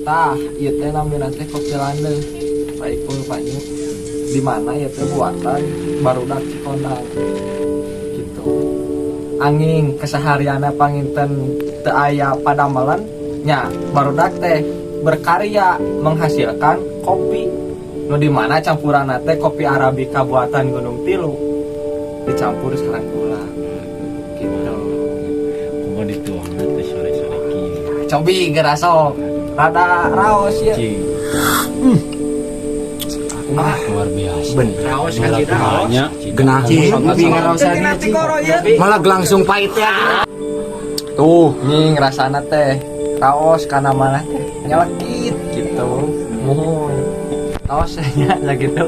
Tah, ieu teh namina teh kopi landeuh. Baik Pak Nyu. Di mana ieu teh buatan barudak Cikondang. Gitu. Anging keseharianna panginten teu aya padamelan nya, barudak teh berkarya menghasilkan kopi nu di mana campuran teh kopi arabica buatan Gunung Tilu dicampur sareng gula gitu. Kumaha dituang teh sore-sore kieu? Cobi geura sok, rada raos ya. Cing. Kumaha? Luar biasa. Bener. Raos kan tidak raos. Nya. Genah ngopi ngaraosan. Malah langsung pahit ya. Tuh, nying, rasana teh raos kana mana teh nyelekit gitu. Muhun, raos nya lah gitu.